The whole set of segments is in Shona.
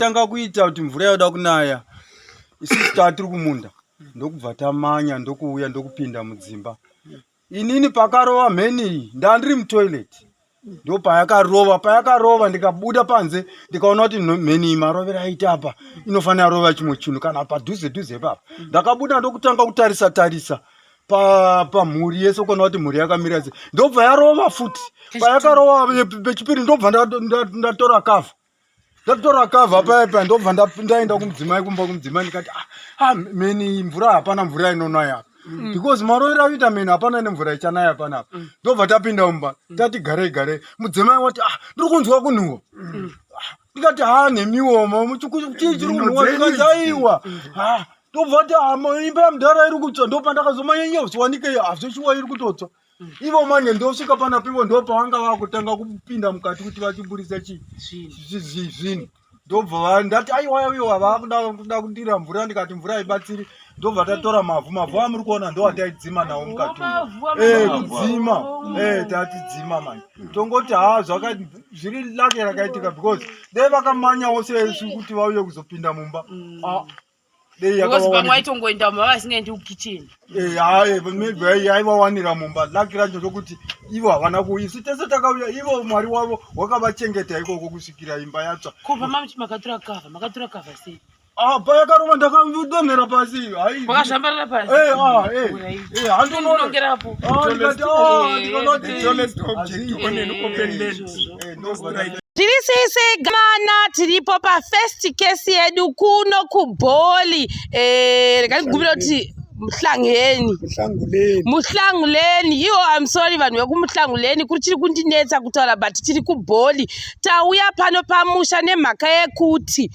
Tanga kuita kuti mvura yoda kunaya, isusu taa tiri kumunda, ndokubva tamanya, ndokuuya, ndokupinda mudzimba. Inini pakarova mheni iyi, ndandiri mutoilet, ndo payakarova. Payakarova ndikabuda panze, ndikaona kuti mheni iyi marovero aita apa inofanira rova chimwe chinhu kana padhuze dhuze ipapa. Ndakabuda ndokutanga kutarisa tarisa pamhuri yese kuona kuti mhuri yakamira sei. Ndobva yarova futi. Payakarova pechipiri, ndobva ndatora kavha, ndatora kavha paya paya, ndobva ndaenda kumudzimai, kumba kumudzimai. Ndikati, "Ah, ah, mheni, mvura hapana, mvura inonaya apa, because marovero akuita mheni hapana nemvura ichanaya panapa." Ndobva tapinda mumba, tati garei garei. Mudzimai wati, "Ah, ndiri kunzwa kunhuhwa." Ah, ndikati, "Ha, nemiwo chii chiri kunhuhwa?" Ndikanzi, "Aiwa." Ha, ndobva ti, "Ah, imba yamudhara iri kutsva." Ndopandakazomanyanya zviwanike, hazveshuwa iri kutotsva. Ivo manje ndosvika panapo, ivo ndo pavanga vakutanga kupinda mukati kuti vachiburitsa chi zvinhu. Ndobva ndati, "Aiwa, aiwa, vakuda kuda kudira mvura." Ndikati, "Mvura haibatsiri." Ndobva tatora mavhu, mavhu amuri kuona ndo ataidzima nawo mukati umu. Kudzima, tatidzima manje. Tongoti ha, zvaka zviri lucky rakaitika, because dai vakamanyawo sesu kuti vauye kuzopinda mumba, ah, dei because yakavawanika. Pamwe aitongoenda mumba vasingaendi kukicheni. Hayi, maybe yaivawanira mumba. Lucky racho ndokuti ivo havana ku isu tese takauya, ivo Mwari wavo wakavachengeta ikoko kusvikira imba yatsva. Ko pamamuti makatora kavha, makatora kavha sei? Ah, payakarova ndakadonhera pasi. Hai. Makazvambarira pasi? Eh, ah, eh. Alright. Eh, handinoona. Ndinongerapo. Ah, ndikati, ah, ndikaona kuti The tallest object on an open land. Ndobva Tiri sisi gamana, tiripo pafirst case yedu kuno kuBholi. Rega ndigumire kuti Muhlangeni. Muhlanguleni. Muhlanguleni iwo. I'm sorry, vanhu vekumuhlanguleni, kuri chiri kundinetsa kutaura, but tiri kuBholi. Tauya pano pamusha nemhaka yekuti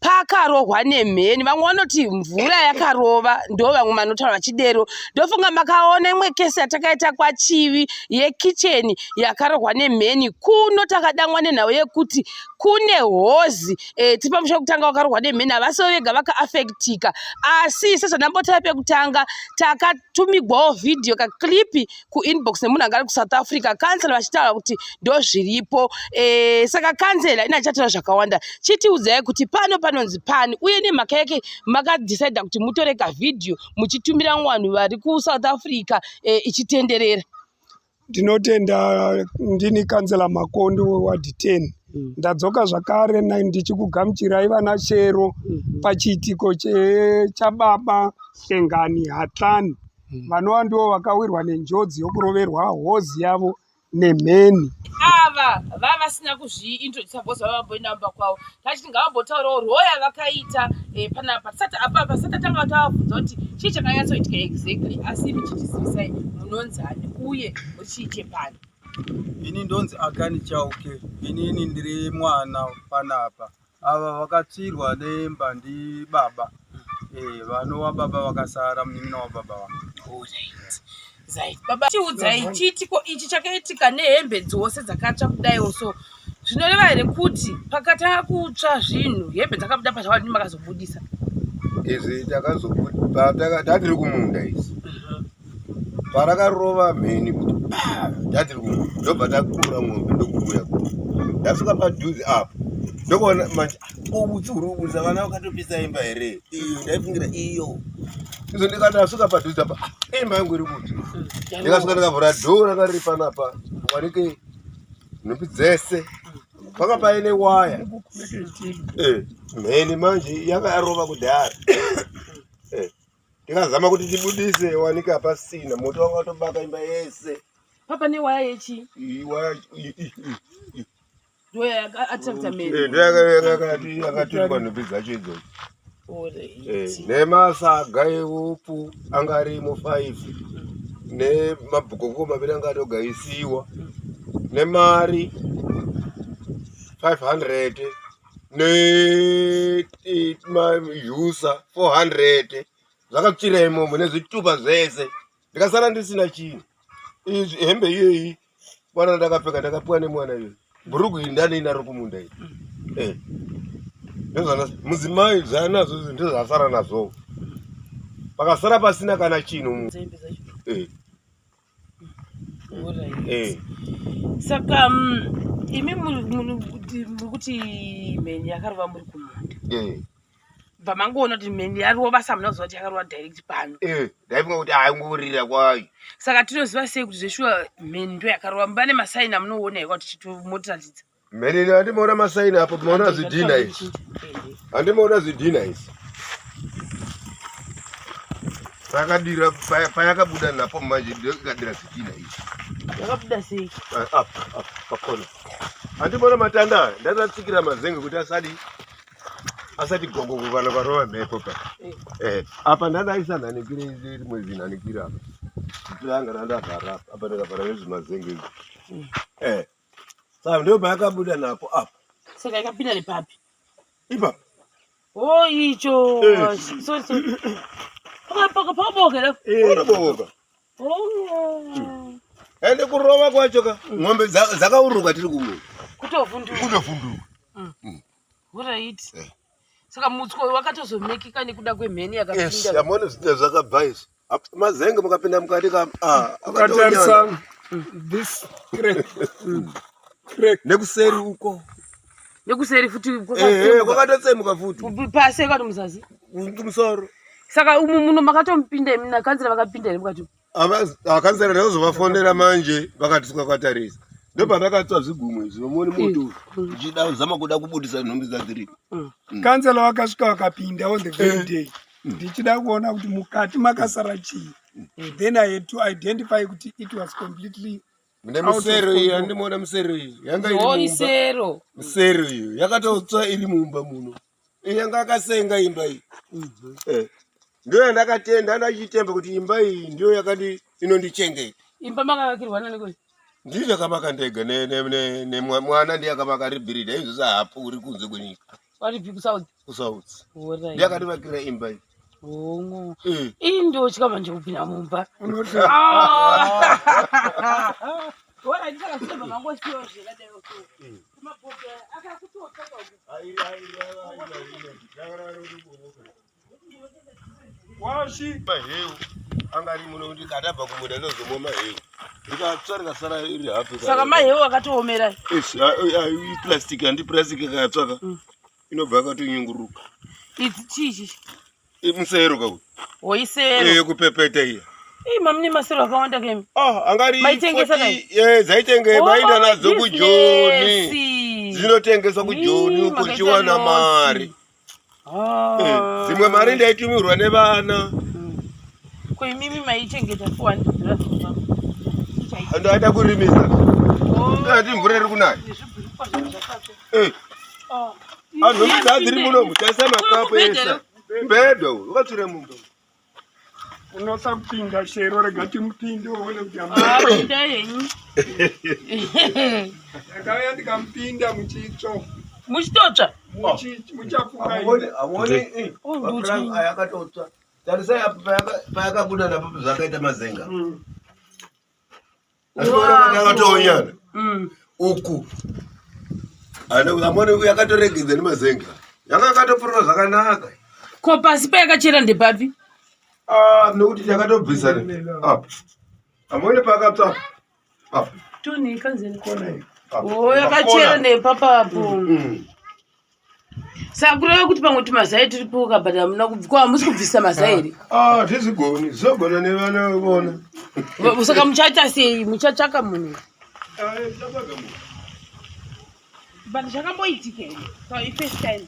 pakarohwa nemheni. Vamwe vanoti mvura yakarova, ndo vamwe vanotaura vachidero. Ndofunga makaona imwe kesi yatakaita kwaChivi yekicheni yakarohwa nemheni. Kuno takadangwa nenhau yekuti kune hozi. Tiri pamusha wekutanga wakarohwa nemheni. Havasivo vega vakaafektika, asi sezvandambotaura pekutanga, takatumigwawo vhidhiyo kaclip kuinbox nemunhu anga ari kuSouth Africa, kansela vachitaura kuti ndo zviripo. Saka kansela ina achataura zvakawanda. Chitiudzai kuti pano panonzi pani, uye nemhaka yake makadhisaidha kuti mutore kavhidhiyo muchitumira vanhu vari kuSouth Africa ichitenderera. Ndinotenda. Ndini kansela Makondo weward 10. Ndadzoka zvakare ndichikugamuchirai vana Shero pachiitiko chababa Hlengani Hatlani, vanova ndivo vakawirwa nenjodzi yokuroverwa hozi yavo nemheni. Ava vava vasina kuzviintrodusa because vava vamboenda mumba kwavo. Tachiti ngavambotaurawo role yavakaita panapa tisati apa pasati tatanga tavabvunza kuti chii chakanyatsoitika exactly. Asi imi chitizivisai munonzani uye muri chii chepano. Ini ndonzi Akani Chauke. Inini ndiri mwana panapa. Ava vakatsvirwa nemba ndibaba, vanova baba vakasara, munin'ina wababa vangu. Alright. Zai. Baba, chiudzai chiitiko ichi chakaitika nehembe dzose dzakatsva kudaiwo. So zvinoreva here kuti pakatanga kutsva zvinhu hembe dzakabuda pazvakadini makazobudisa? Izvi takazobuda tatiri kumunda. Izvi parakarova mheni kuti pa, tatiri kumunda, ndobva takura mwombe, ndokuuya. Ndasvika padhuze apo, ndokuona manje utsi huri kubudisa. Vana vakatopisa imba here iyo? Ndaifungira iyo izvo. Ndikati ndasvika padhuze apa, ah, imba yangu iri kutsva. Ndikasvika ndikavhura dhoo ranga riri panapa, wanike nhumbi dzese panga paine waya. Mheni manje yanga yarova kudhara. Tikazama kuti tibudise, wanike hapasina moto, wanga watobaka imba yese. Papa newaya yechi? Iyi waya iyi. Ndo yakaattracta mheni? Ndo yakaturikwa nhumbi dzacho idzodzo. Nemasaga eupfu anga arimo 5, nemabhuku maviri anga atogaisiwa, nemari 500, nemayusa 400 zvakatsvira imomo, nezvitupa zvese. Ndikasara ndisina chinhu. Izvi, hembe iyoyi mwana ndakapfeka, ndakapiwa nemwana iyoyi. Bhurugu iyi ndaniinaro kumunda iyi. Ndozvana mudzimai zvaanazvo izvi, ndozvasara nazvo. Pakasara pasina kana chinhu. Hembe dzacho. Eh. Alright. Eh. Saka imi muri kuti mheni yakarova muri kumunda? Eh. Bva mangoona kuti mheni yarova samuna kuziva kuti yakarova direct pano. Eh, ndaifunga kuti haingorira kwayo. Saka tinoziva sei kuti zveshuwa mheni ndo yakarova? Pane masaini amunoona here kuti motiratidza? Mheni handimaona masaini apo, maona zvidhina izvi. Handimaona zvidhina izvi. Pakadira payakabuda napo manje ndikadira zvidhina izvi. Yakabuda sei? Apa, apa, pakona. Handimaona matanda aya, ndatsikira mazenge kuti asadi asati gogogo kana parova mhepo pa. Eh. eh, apa ndandaisa nhanikire rimwe zinhanikire apa. Ndanga ndandavhara apa, apa ndakavhara nezvimazenge izvi. Eh. Saka ndipo payakabuda napo apa. Saka yakapinda nepapi? Ipapo. Oh, icho. Eh. Sorry, sorry. Pakaboka here? Pakaboka. Oh. Ende kurova kwacho ka ng'ombe dzakauruka tiri kumwe. Kutovhunduka. Kutovhunduka. Alright. Eh. Saka mutswa uyu wakatozomekeka nekuda kwemheni yakapinda. Yes, yamona zvinhu zvakabva izvi. Mazenge mukapinda mukati ka ah, ukatarisa this crack. Crack. Nekuseri uko. Nekuseri futi kwakatotsemuka futi. Pasi kwati muzazi. Kumusoro. Saka umu muno makatompinda imi nakanzira vakapinda here mukati? Akanzera ndakuzovafonera manje vakati kwakatarisa. Ndopandakatsva zvigumwe izvi vamwe moto ndichida kuzama kuda kubudisa nhumbi dzadziri. Kanzela vakasvika vakapinda on the very day. Ndichida kuona kuti mukati makasara chii. Then I had to identify kuti it was completely Mune musero iyi andimoona musero iyi yanga iri mumba. Isero. Musero iyi yakatotsva iri mumba muno. Iyi yanga akasenga imba iyi. Eh. Ndiyo yandakatenda ndachitemba kuti imba iyi ndiyo yakati inondichengeta. Imba makavakirwa nani koi? Ndizvo yakamaka ndega nemwana ndiye akamaka ari bhiridha izvozvo haapfuuri kunze kwenyika. Waripi kuSouth? KuSouth. Ndiye akandivakira imba iyi. Hongu. Iyi ndotya manje kupinda mumba. Unoti Ora ndisaka mangosiyo zvakadai. Mabhoga akakutotsaka. Washi maheu anga ari muno kuti katabva kumunda ndozomwa maheu rikatsva rikasara iri hafu. Saka maheu akatoomera. Plastic handi plastic ikatsvaka inobva yakatonyunguruka. Idzi chii chichi? Musero ka uyu. Woisero. Iyo yekupepeta iya. Ii mamune masero akawanda kemi. Ah, angari Maitengesa kai? Eh, dzaitenge vaenda nadzo kuJoni. Business. Dzinotengeswa kuJoni Ii, uko makaita ndichiwana loss. mari. Ah. Eh, dzimwe mari ndaitumirwa nevana. Ko imimi maichengeta 400 dollars kubva. Ndaida kurimisa. Oh. Ndati mvura iri kunaya. Nezvibhurukwa zvinhu zvakatsva. Eh, Oh. anhu dzadziri munomu taisa makapu esa. Mbedwa uyu wakatsvira mumba. unosa kupinda shero rega timupinde uone kuti Ah, pindai henyu. ndakauya ndikamupinda muchitsvo Muchitotsva. Muchafunga ini. Amuoni Oh, ndotyi. ayakatotsva. Tarisai apo payakabuda napo zvakaita mazenga. Akatoonyana. Uku. Amoni yakatoregedza nemazenga. Yanga yakatopfurwa zvakanaka. Ko pasi payakachera ndepapi? Ah, nokuti takatobvisa apa. Amoni pakatsva. Apa. Toni kanzeni. Kona iyi. Apa. Oh, yakachera nepapapo. Saka kureva kuti pamwe tumazai tiripo but hamuna ko hamusi kubvisa mazai here? Ah, tizigoni, zogona nevana vona. Saka muchaita sei? Muchatsvaka munhu. Ah, tichatsvaga munhu. But zvakamboitika here? So i-first time.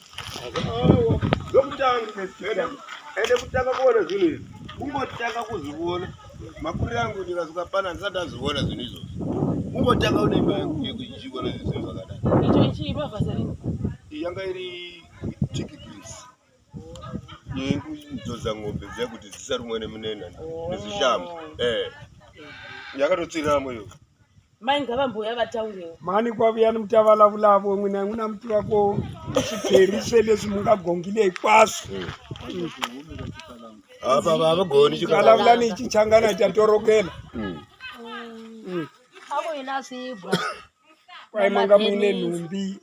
Ndokutanga. Ende kutanga kuona zvinhu izvi. Kungotanga kuzviona. Makuriro angu ndikasvika pano handisati ndazviona zvinhu izvozvo. Kungotanga une imba yangu yekuchiona zvinhu zvakadai. Icho ichi mavhasarini. Iyi yanga iri thick grease. Yekudzodza ng'ombe dziya kuti dzisarumwa nemunena nezvishambo. Eh. Yakatotsviramo iyo. Mai ngavamboya vataurewo. Mhani kwavuyani mi ta vulavulavo n'wina n'wina mi tiva ko swipheri swe leswi mi nga gongile hinkwaswo. Apa havagoni chikala. Vulavulani hi xichangana xa torokela. A ku yi na swibwa Kwai manga muine nhumbi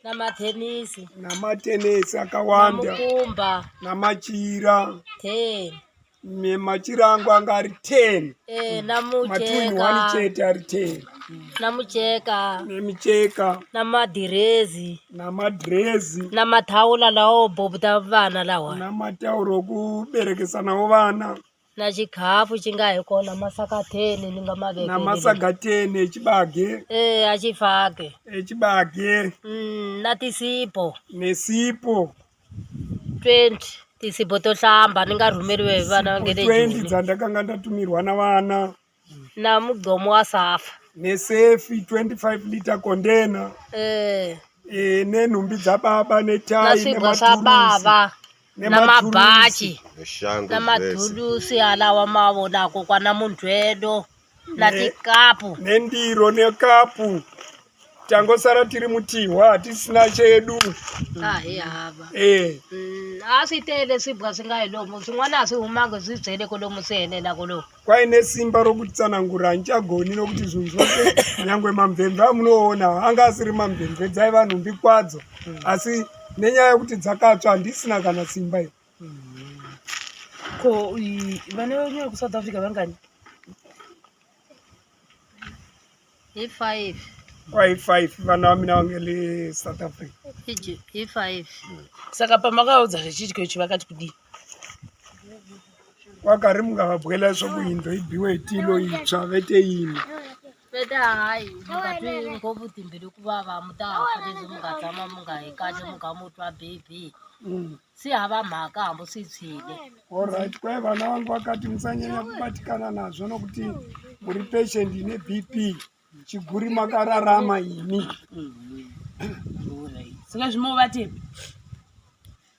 na mathenisi na matenesi na akawanda mukumba na machira. 10 Machira angu anga ari 10. eh na Matuni 1 mucheka chete ari 10. Na muceka. Nemicheka. Na madirezi. Namadhirezi. Na mathawula lawo bobuta vana lawa. Namatauro okuberekesa nawo vana. Na chikafu xi nga hi kona masakatheni ni nga ma vekeli. Namasagatheni echibage. Eh, a xifaki. Echibage. Na tisipo. Nesipo. 20 tisipo to hlamba ni nga rhumeriwe hi vana va nge le 20 Joni. dzandakanga ndatumirwa navana. Na mugqomo wa safa. Nesefi 25 liter container. Eh. E, nenhumbi dzababa Na netai swibwa swa baba. Na nematurusi. mabachi. Neshangu Na zvese. mathulusi alawa ma vonako kwana munthwelo na tikapu. Nendiro nekapu. Tangosara tiri mutihwa hatisina chedu. A hi hava. E. A swi tele swibwa swi nga hi lomu swin'wana a swi humangi swi byele kolomu swi helela kolomu. Kwaine simba rokutsanangura handichagoni nokuti zvinhu zvose nyangwe mamvemve amunoona anga asiri mamvemve dzaiva nhumbi kwadzo asi nenyaya yekuti dzakatsva handisina kana simba iri. Ko vana venyu vekuSouth Africa vangani? Hi 5. Kwai 5 vana vamina vange le South Africa. Hi 5. Saka pamakaudza zvechiitiko ichi vakati kudii? Kwakari mungavabwela leswaku yindlu yi biwe hi tilo yintshwa vete yini. Vete hayi mi nga twi ngopfu timbilu ku vava mi ta fa leswi mi nga tshama mi nga hi kahle mi kha mu twa BP. Swi hava mhaka hambi swi tshwile. Alright, kwai vana vangu vakati musanyanya kubatikana nazvo nokuti muri patient ine BP chiguri makararama imi. Alright. Saka zvimovatepi?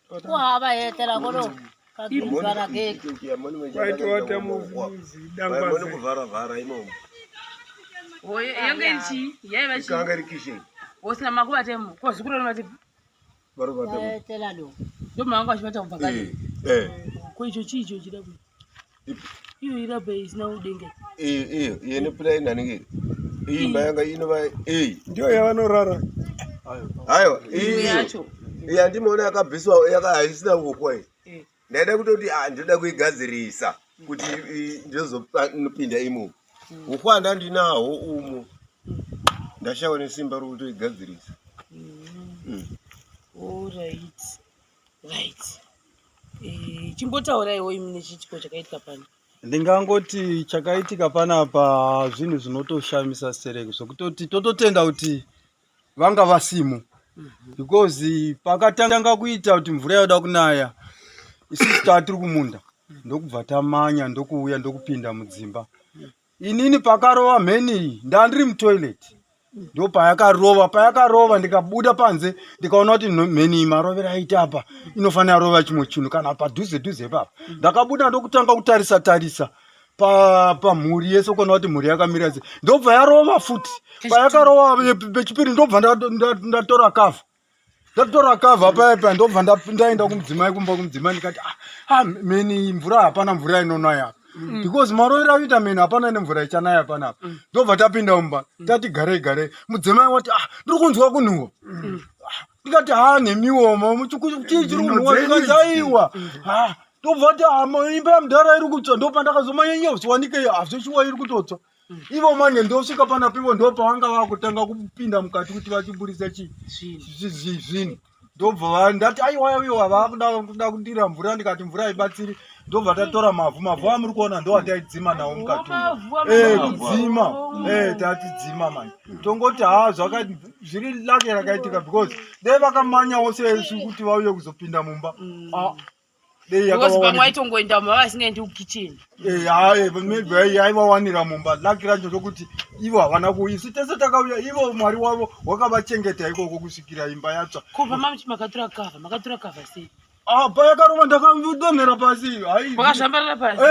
Ku hava hetela kolomu ka gibana geke. Kwaitowata mudangwaze. kuvharavhara imomo. Yange iri chii? Yaiva chii? Ikanga iri kitchen. Wosina makuvatemo. Ko zukuru vanovatepi? Vari kuvatemo. Hetela lomu. Ndomavanga vachivata kubva kare. Eh, eh. Ko icho chii icho chida kuita? Iyo irabha isina udenga. Iyo iyo iyo inopinda inhaningiri. Iyi imba yanga inova iyi. Ndiyo yavanorara. Aiwa iyi Yacho. iyi handimaona yakabviswa yaka haisina ukwa iyi. Eh. Ndaida kutoti ah ndinoda kuigadzirisa kuti ndozopinda imomo. Ukwa ndandinaho umo. Ndashawa nesimba rokutoigadzirisa. Alright. Right. Eh, chimbotauraiwo imi nechiitiko chakaitika pano. Ndingangoti chakaitika panapa zvinhu zvinotoshamisa stereki zvekutoti tototenda kuti vanga vasimo because pakatanga kuita kuti mvura yoda kunaya isusu tatiri kumunda ndokubva tamanya ndokuuya ndokupinda mudzimba. Inini pakarova mheni iyi ndandiri mutoilet ndopayakarova payakarova ndikabuda panze ndikaona kuti mheni iyi marovero aita apa inofanira rova chimwe chinhu kana padhuze dhuze ipapa. Ndakabuda ndokutanga kutarisa tarisa pamhuri yese kuona kuti mhuri yakamira sei ndobva yarova futi. Payakarova pechipiri ndobva ndatora kavha. Ndatora kavha paya paya ndobva ndaenda kumudzimai kumba kumudzimai ndikati mheni mvura hapana mvura inonaya apa. Because marovero akuita mheni hapana nemvura ichanaya panapa. Ndobva tapinda mumba tati garei garei. Mudzimai wati ndiri kunzwa kunhuhwa. Ndikati ha nemiwo chii chiri kunhuhwa? Ndikati aiwa. Ndobva ti imba yamudhara iri kutsva. Ndopandakazomanya zviwanike hazvishuwa iri kutotsva. Ivo manje ndosvika panapa ivo ndopavanga vakutanga kupinda mukati kuti vachiburitsa zvinhu. Ndobva ndati aiwa aiwa vakuda kudira mvura ndikati mvura haibatsiri. Ndobva tatora mavhu, mavhu amuri kuona ndo ataidzima nawo mukati umu. Kudzima. Tatidzima manje. Tongoti ha zviri lake rakaitika because dai vakamanyawo sesu kuti vauye kuzopinda mumba. Dei Because yakavawanikwa. pamwe vaitongoenda mumba vasingaendi kukitchen. Hayi, maybe yaivawanira mumba. Lucky racho ndokuti ivo havana kuuya. Isu tese takauya, ivo Mwari wavo wakavachengeta ikoko kusvikira imba yatsva. Kubva mamuti makatora kavha, makatora kavha sei? Payakarova ndakadonhera pasi. Hai. Makazvambarara pasi.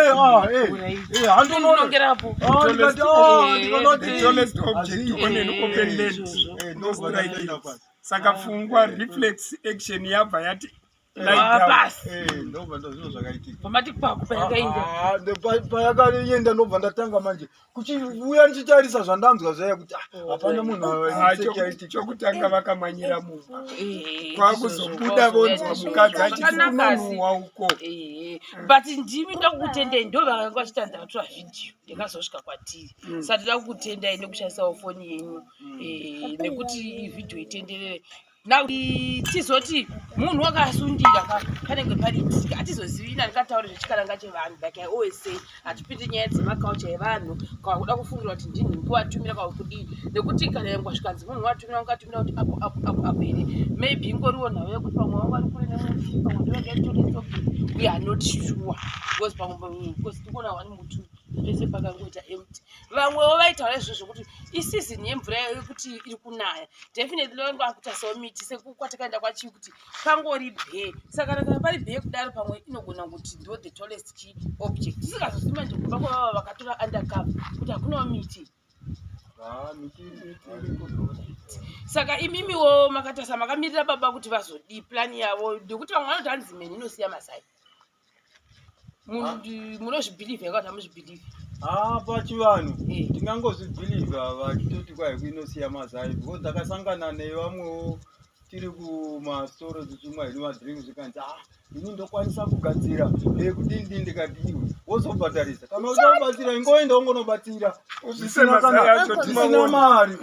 Handonongerapo. Handonongerapo. The tallest object on an open land. Ndobva ndaenda pasi. Saka pfungwa reflex action yabva yati Pasi. Eh, ndobva ndozvino zvakaitika. Pamati kwaku payakaenda. Ah, payakaenda ndobva ndatanga manje kuchiuya ndichitarisa zvandanzwa zvaya kuti ah, hapana munhu Ah, chokutanga vakamanyira mumba kwakuzobuda vonzwa mukadzi achiti kunonhuhwa uko. But ndimi ndakukutendei, ndo vakanga vachita ndatora vhidhiyo ndikazosvika kwatiri. Saka ndida kukutendai nekushandisawo foni yenyu nekuti vhidhiyo itenderere. Now tizoti munhu wakasundira ka panenge pariitika hatizozivi ina ndingataure zvechikaranga chevanhu. Like I always say, hatipindi nyaya dzemaculture evanhu kana kuda kufungira kuti ndinhingi watumira kana kudii, nekuti kana yangwa zvikanzi munhu watumira, ungatumira kuti apo apo apo apo here? Maybe ingoriwo nhau yekuti pamwe vanga vari kure nemuti, pamwe ndovanga itori. We are not sure because pamwe, because tikuona one muti pese pakangoita empty. Vamwewo vaitaura izvozvo kuti iseason yemvura yekuti iri kunaya, definitely vanenge vakutarisawo miti sekukwatakaenda kwachii kuti pangori bhee. Saka kana pari bhee kudaro, pamwe inogona kuti ndo the tallest chi object. Tisingazozivi manje kumba kwavava vakatora undercover kuti hakunawo miti. Ah, miti iriko. Saka imimiwo makatarisa, makamirira baba kuti vazodii, plan yavo, nekuti vamwe vanoti hanzi mheni inosiya mazai. Munozvibhilivha here kana hamuzvibhilivhi? Ah, pachivanhu tingangozvibhilivha vachitoti kwai inosiya mazai, because takasangana nevamwewo tiri kumasitoro tichimwa hedu madrink, zvikanzi, "Ah, ini ndokwanisa kugadzira kudini dini." Ndikati, "Iwe wozobhadharisa kana uchida kubatsira, ingoenda ungonobatsira Ubvise mazai acho zvisina timaone." mari.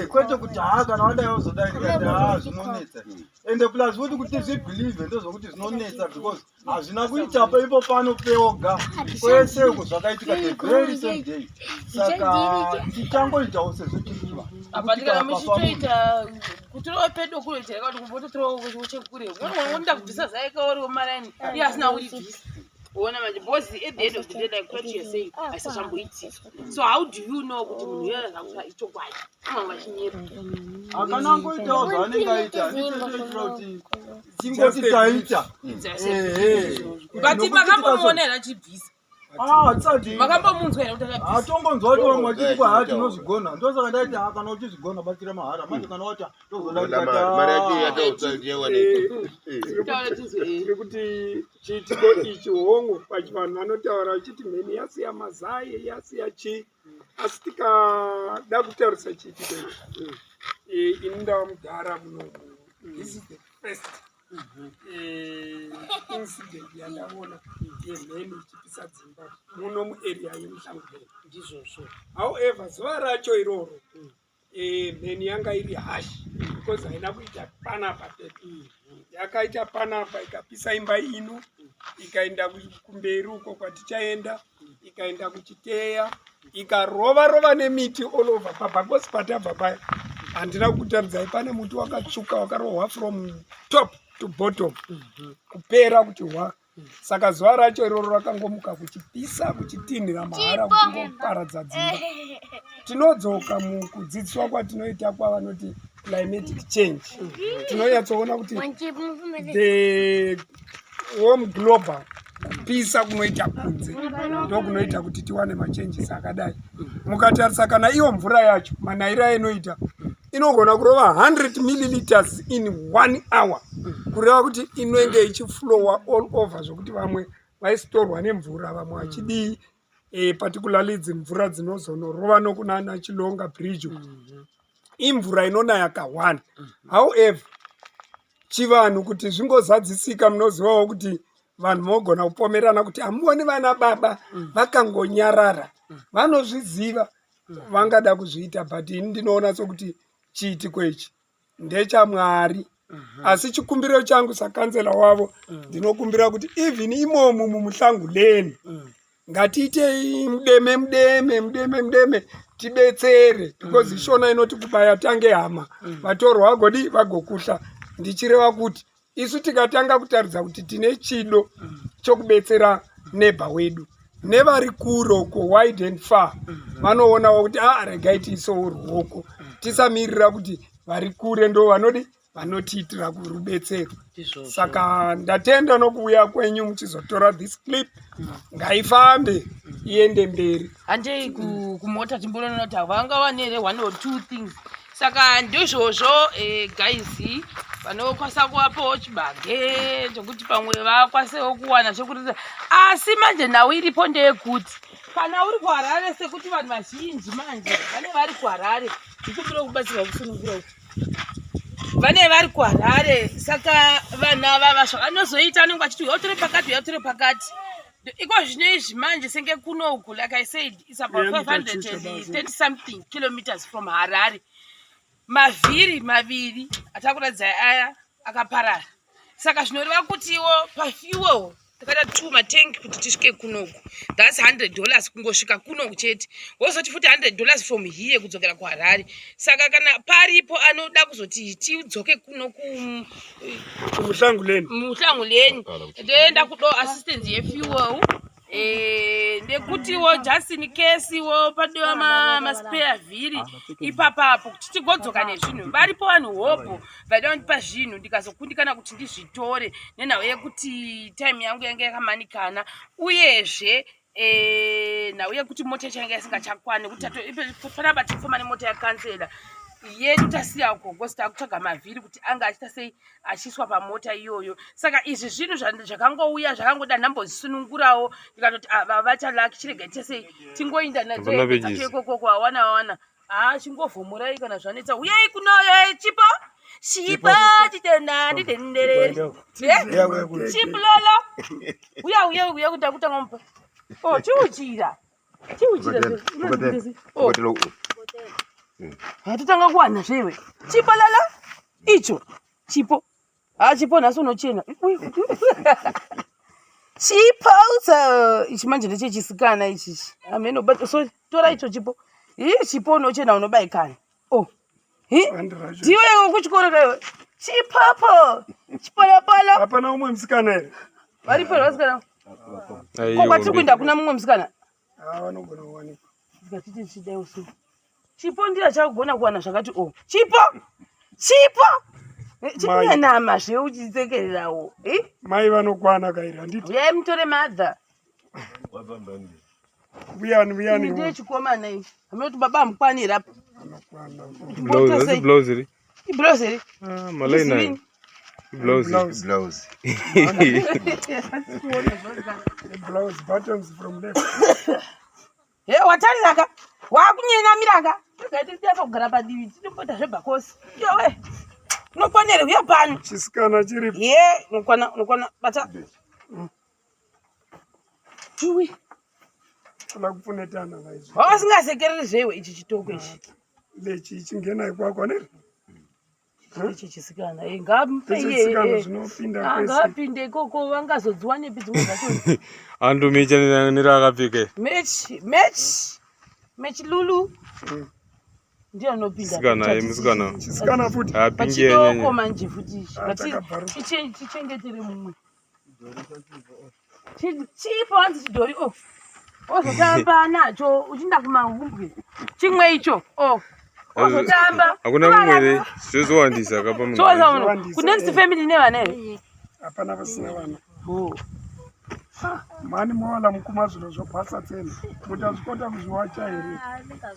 Kwete kuti ha, kana wadai wozodai. Ndikati, "Ha, zvinonetsa." Ende plus futi kuti zvibhilivhe ndozvokuti zvinonetsa, because hazvina kuita ipo pano peoga, kwese uko zvakaitika the very same day. Saka tichangoitawo sezvo tiriva. Apa kana muchitoita kutorawo pedo kunoita here, kana kuti kumbototorawo chekure? Unoda kubvisa zai kauriwo maraini iye asina kuribvisa. Ona manje, because at the end of the day, like what you are saying, haisazvamboitika. So how do you know kuti munhu iyoyo akakuta ichokwadi, amwe vachinyepa? Akanangoitawo zvaanenge aita, nditotoitira kuti tingoti taita. Ehe. But Nokuti makambomuona here achibvisa? Ah, hatisati. Makambomunzwa here kuti akabvisa? Hatongonzwa kuti vamwe vachiti kwa ha, tinozvigona. Ndosaka ndaiti, ha, kana uchizvigona batsira mahara manje, kana wati tozoda Mari mari yacho yatautsaiwane. Taura tizwe. Tiri kuti chiitiko ichi, hongu, pachivanhu vanotaura vachiti mheni yasiya mazai, yasiya chii, asi tikada kutarisa chiitiko ichi, ini ndava mudhara munomu, this is the first incident yandaona yemheni ichipisa dzimba muno muarea yeMuhlanguleni. Ndizvozvo. However, zuva racho iroro mheni yanga iri harsh because haina kuita panapa pedu, yakaita panapa ikapisa imba ino, ikaenda kumberi uko kwatichaenda, ikaenda kuchiteya, ikarova rova nemiti all over. Pabhakosi patabva paya, handina kutaridzai, pane muti wakatsvuka wakarohwa from top to bottom kupera kuti hwa. Saka zuva racho iroro rakangomuka kuchipisa, kuchitinhira mahara, kuchingoparadza dzimba. Tinodzoka mukudzidziswa kwatinoita kwavanoti climatic change, tinonyatsoona kuti the warm global, kupisa kunoita kunze ndokunoita kuti tiwane machanges akadai. Mukatarisa kana iyo mvura yacho, manayiro ainoita, inogona kurova 100 milliliters in one hour, kureva kuti inenge ichiflowa all over, zvokuti vamwe vaisitorwa nemvura, vamwe vachidii, particularly dzimvura dzinozonorova nokunana Chilonga Bridge uku. Imvura inonaya ka1. However, chivanhu kuti zvingozadzisika, munozivawo kuti vanhu mogona kupomerana kuti hamuoni vana baba vakangonyarara, vanozviziva, vangada kuzviita. But ini ndinoona sokuti chiitiko ichi ndechamwari. Asi chikumbiro changu sakansela wavo, ndinokumbira kuti even imomu mumuhlanguleni ngatiitei mudeme mudeme mudeme mudeme, tibetsere, because ishona inoti kubaya tange hama, vatorwa vagodi vagokuhla. Ndichireva kuti isu tikatanga kutaridza kuti tine chido chokubetsera neighbour wedu nevari kure uko, wide and far, vanoonawo kuti a, regai tiisewo ruoko, tisamirira kuti vari kure ndo vanodi vanotiitira rubetsero. Saka ndatenda nokuuya kwenyu muchizotora this clip. Ngaifambe iende mberi. Handei kumota timbonoona kuti vanga vane here one or two things. Saka ndizvozvo eh, guys vanokwanisa kuvapawo chibage chokuti pamwe vakwanisewo kuwana chekuti asi manje nhau iripo ndeyekuti kana uri kuharare sekuti vanhu vazhinji manje vane vari kuharare ndikumbira kubatsirwa kusunungura uku vane vari kuharare saka vanhu ava vazvavanozoita anenge vachiti uya utore pakati uya utore pakati iko zvino izvi manje senge kunoku like i said its about 530 something kilometers from harare mavhiri maviri atakuratidzai aya akaparara saka zvinoreva kutiwo pafuel takaita two matank kuti tisvike kunoku thats 100 dollars kungosvika kunoku chete wozoti futi 100 dollars from here kudzokera kuharare saka kana paripo anoda kuzoti tidzoke kuno kumuhlanguleni muhlanguleni ndoenda kudo assistance yefuel Eh, nekutiwo just in case wo padiwa maspare vhiri ipapapo kuti tigodzoka nezvinhu varipo vanhu hobho vaida kundipa zvinhu ndikazokundikana kuti ndizvitore nenhau yekuti time yangu yange yakamanikana uyezve eh, nhau yekuti mota yacho yanga isingachakwane kuti panapa tikufamba nemota yakansela yedu tasiya uko because takutsvaga mavhiri kuti anga achiita sei achiiswa pamota iyoyo saka izvi zvinhu zvakangouya zvakangoda ndambozisunungurawo ndikatoti ah, vavachalaki chirega ite sei tingoinda nachoikokoko awana awana haa chingovhomorai kana zvanetsa uyai kunoyo chipo chipo chitenda ndidendere chipulolo uya uya uya kuda kutanga mupa o oh, chiuchira chiuchira oh. hatotanga kuwana zvewe chipololo icho chipo ha chipo nhasi unochena chipo ichi manje ndechechisikana ichichi ameno but so tora icho chipo ii chipo unochena unobaikana oh ndiwe kuchikoro kaiwe chipopo chipolopolo hapana umwe musikana here varipo here vasikana ko kwatiri kuenda hakuna mumwe musikana ah, vanogona kuwanikwa tikatiti tichidai usiku chipo ndiye achagona kuwana zvakati o oh. chipo chipo eh, chikunyanama zve uchitsekererawo eh? mai vanokwana kairi handiti uyai mutore madha vuyani vuyani ndiye chikomana ichi hameno kuti baba hamukwanira apa Blouse iri. Iblouse iri. Ah, malaini ayo. Blouse. Blouse. Blouse buttons from left. He watarira ka. Wakunyenamira ka. Tikaita tiasa kugara padivi tinombota zvebhakosi. Yowe. Unokwanira huya pano. Chisikana chiri. Ye, unokwana unokwana bata. Chuwi. Kana kupfunetana vaizvi. Wasingasekereri zvewe ichi chitoko ichi. Lechi chingena ikwako ne? Ichi chisikana. Eh, ngamupe iye. Chisikana zvinopinda ah, kwese. Ngapinde ikoko vangazodziwanepi dzimwe dzacho. Andu mecha neraakapfeka. Mechi, mechi. Mechi lulu. Ndiye anopinda. Musikana, eh, musikana. Chisikana futi. Apinge nyanya. Pachidoko manje futi. Ah, chakabvaruka. Tichengetere mumwe. Chipo hanzi chidhori o oh. ozotamba nacho uchienda kumahumbwe chimwe icho o oh. ozotamba hakuna mumwe here zvozowandisa kapa munhu kunext eh. family ine vana here hapana vasina vana oh. mani mowana mukuma zviro zvobasa tsena mutazvikota kuzviwacha here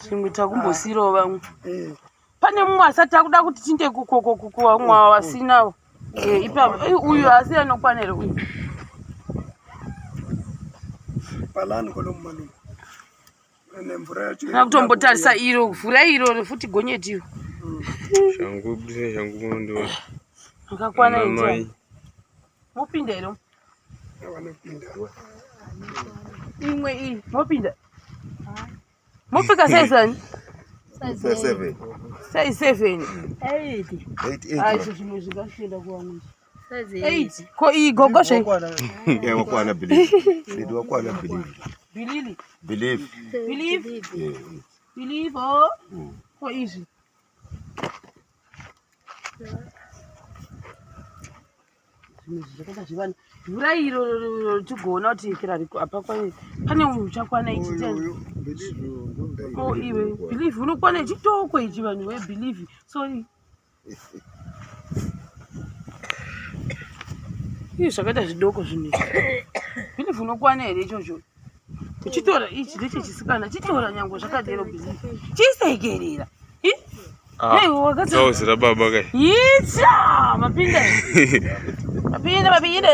zvimwe takumbosirawo vamwe eh. Pane mumwe asati akuda kuti tinde kukokokukuvamwe ava vasinawo eh, ipapo eh, uyu asi anokwana here uyu palani kolomumalume nemvura yacho kana kutombotarisa iro vhura iro futi gonyeti iro shangu budisa shangu munondiona akakwana Ana mai mopinda here vanopinda imwe iyi mopinda Mopfeka size ani? Size 7. Size 7. 8. 8 Ah, izvo zvimwe zvingasvenda kuvamwe. Size 8. Ko iyi gogo zve? Yeah, wakwana believe. Lady wakwana believe. Bilili. Believe. Believe. Yeah. Believe oh. Ko izvi. Zvimwe zvakaita zvevana. Vhurai iro tigoona kuti kirariko apa kwai pane uyu uchakwana ichi ten. Ko iwe believe unokwana ichitoko ichi vanhu we believe. Sorry. Ii zvakaita zvidoko zvinhu izvi. Believe unokwana here ichocho? Uchitora ichi ndechechisikana chitora nyangwe zvakadero believe. Chisekerera. Ah, Blouse rababa kai. Itsa mapinda. Mapinda mapinda.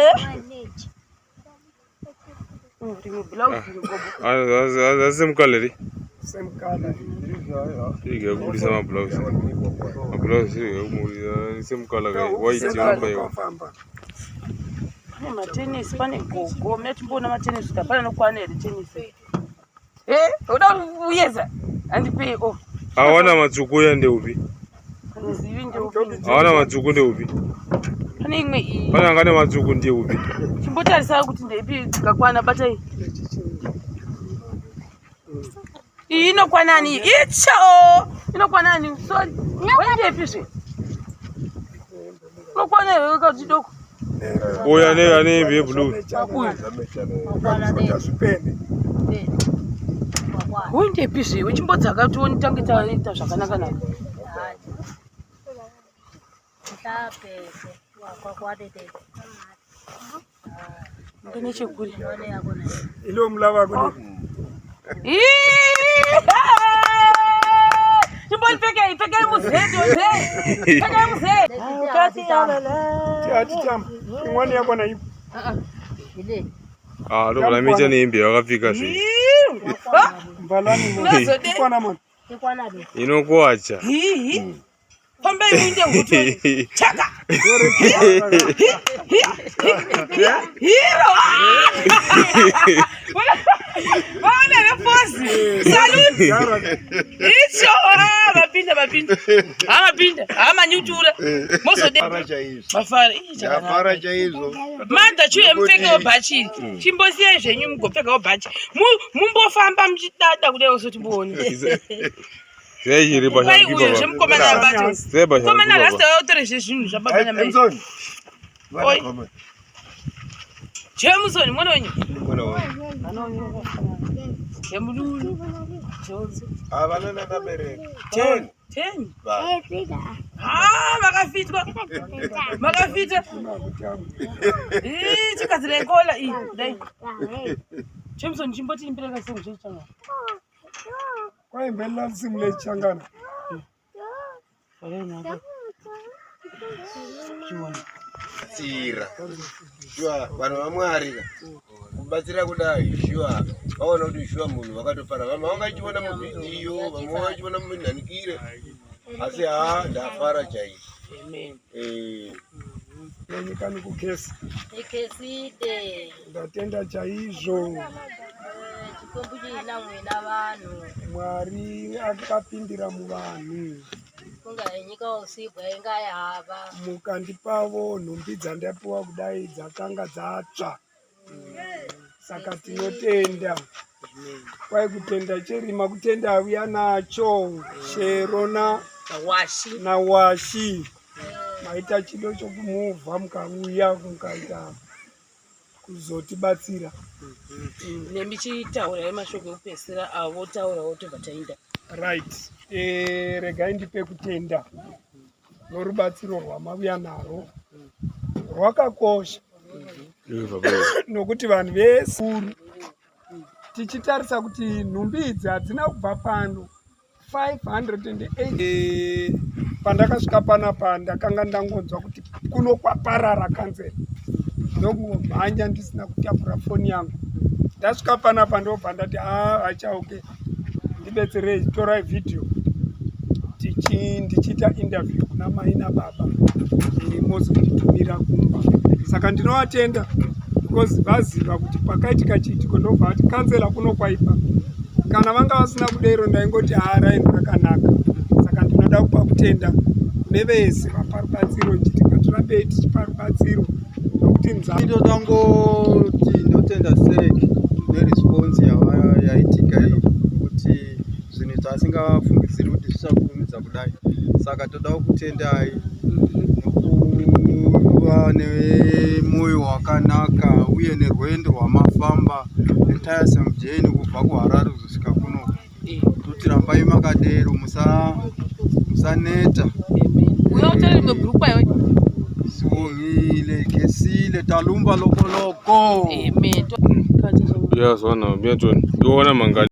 Rimwe blouse ah, ah, same color ri. Same color. Iriga kubudisa ma blouse. Ma blouse iriga kubudisa same color kai. White yobaiwa. Pane matenisi pane gogo. Mune timboona matenisi kuti hapana nokwana here tenisi. Eh, uda kuyeza handipei o oh. Awana matsvuku uya ndeupi? Handizivi ndeupi. Awana matsvuku ndeupi? Pane imwe iyi. Pane anga nematsvuku ndeupi? Chimbotarisai kuti ndeipi dzikakwana batai. Iyi inokwanani? Icho! Inokwanani? Sorry. Wendepi zve? Inokwana here kachidoko? Uyu ane ane hembe yeblue. Uyu ndepi zve? Uchimbodza tione tange taita zvakanaka naka. Ndine chekuri. Ilo mulava kune. Chimbondipfekei, pfekai muzee, muzee. Pfekai muzee. Ati chama. Imwani yako na ipo. Ah, ndobva mecha nehembe yakapfeka zve. Mbalani Unozode. Ikwana mwana. Inokuwacha. Hihi. Fambai muinde hutori. Chaka. Hero. Vaona refozi. Salute. Icho. Ah, vapinda vapinda. Ah, vapinda. Ah, manyutura. Mozode. Mafara. Ih, chakanaka. Ndafara chaizvo. Mother chiuye mupfekewo bhachi iri. Chimbosiyai zvenyu mugopfekawo bhachi. Mumbofamba muchidada kudai usoti muone. Sei chiri Kwai uyo pashangu zvemukomana abato. Sei pashangu Mukomana rasta wautore zvezvinhu zvababa namai. Emson. Oi. Jameson mwana wenyu. Mwana wangu. Jemululu. Jones. Havana nakabereka. 10. 10. Va. Ah, makafitwa. Makafita. Ih, chigadzira kola iyi. Dai. Jameson chimboti imbira kasong chechanga. Kwaimbelela nsimu leyichangana. Tsira. Shuwa vanhu vaMwari ka. Kubatsira kudai shuwa vaona kuti shuwa munhu vakatofara. Vamwe vangachiona muvhidhiyo, vamwe vangachiona munhanikire. Asi haa ndafara chaizvo. Amen. Eh. Nenyika nikukesi. Ikeside. Ndatenda chaizvo. Chikwembu china mwina vanhu. Mwari akapindira muvanhu. Kunga yenyika usibwa inga yahava. Mukandipavo nhumbi dzandapiwa kudai dzakanga dzatsva. Saka tinotenda. Kwai kutenda cherima kutenda auya nacho shero na Washi. nawashi. Maita chido chokumuvha mukauya mukaita kuzotibatsira. Nemichitaurai mashoko ekupedzisira avo taurawo tobva taenda. Right. E, regai ndipe kutenda norubatsiro rwamauya narwo rwakakosha nokuti vanhu vese tichitarisa kuti nhumbi idzi hadzina kubva pano 508 eh, pandakasvika panapa ndakanga ndangonzwa kuti kuno kwaparara kanzeri ndokungomhanya ndisina kutakura foni yangu ndasvika panapa ndobva ndati a achauke ndibetserei torai vhidhiyo ndichiita interview kuna mai nababa eh, mozonditumira kumba saka ndinovatenda because vaziva kuti pakaitika chiitiko ndobva vati kansela kuno kwaipa kana vanga vasina kudero ndaingoti haa raini rakanaka saka ndinoda kupa kutenda kune vese vapa rubatsiro ndichiti ngatirambei tichipa rubatsiro nokuti nzara Ndoda ngoti ndotenda Serek neresponse yaitika iyi nekuti zvinhu zvaasingafungidziri kuti zvichakurumidza kudai saka toda kukutendai nekuva nemwoyo wakanaka uye nerwendo rwamafamba entire same journey kubva kuHarare kuzosvika kuno toti rambai makadero musaneta Uya utore rimwe bhurukwa iwe. Sibongile khesile talumba lokoloko Amen. Uyazwana, uyatona. Iwona mangani.